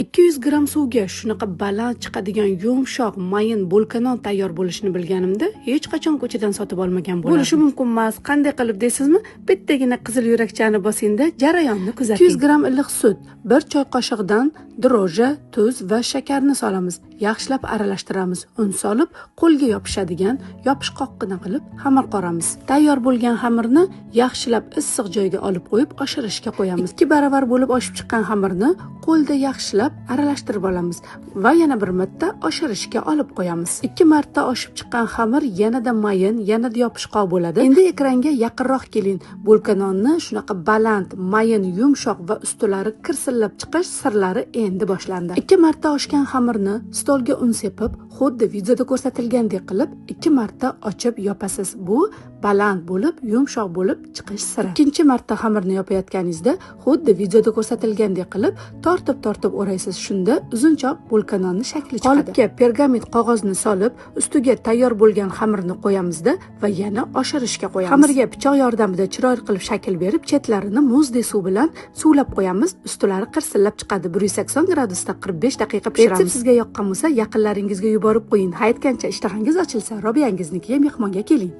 200 gramm suvga shunaqa baland chiqadigan yumshoq, mayin булка non tayyor bo'lishini bilganimda, hech qachon ko'chadan sotib olmagan bo'lardim. Bo'lishi mumkin emas. Qanday qilib deysizmi? Bittagina qizil yurakchani bosingda, jarayonni kuzating. 200 gramm iliq sut, 1 choy qoshiqdan дрожжи, tuz va shakarni solamiz. Yaxshilab aralashtiramiz. Un solib, qo'lga yopishadigan yopishqoqqina qilib xamir qoramiz. Tayyor bo'lgan xamirni yaxshilab issiq joyga olib qo'yib, oshirishga qo'yamiz. 2 baravar bo'lib oshib chiqqan xamirni qo'lda yaxshilab aralashtirib olamiz va yana bir marta oshirishga olib qo'yamiz. 2 marta oshib chiqqan xamir yanada mayin, yanada yopishqoq bo'ladi. Endi ekranga yaqinroq keling. Булка nonni shunaqa baland, mayin, yumshoq va ustilari kirsillab chiqish sirlari endi boshlandi. 2 marta oshgan xamirni stolga un sepib, xuddi videoda ko'rsatilgandek qilib 2 marta ochib yopasiz. Bu baland bo'lib, yumshoq bo'lib chiqish siri. Ikkinchi marta xamirni yopayotganingizda xuddi videoda ko'rsatilgandek qilib tortib-tortib o'raysiz. Shunda uzunchoq булка nonni shakli chiqadi. Qolipga pergament qog'ozni solib, ustiga tayyor bo'lgan xamirni qo'yamizda va yana oshirishga qo'yamiz. Xamirga pichoq yordamida chiroyli qilib shakl berib, chetlarini muzdek suv bilan suvlab qo'yamiz. Ustilari qirsillab chiqadi. 180 gradusda 45 daqiqa pishiramiz. Retsept sizga yoqqan bo'lsa, yaqinlaringizga yuborib qo'ying. Ha aytgancha, ishtahangiz ochilsa, Robiyangizniki mehmonga keling.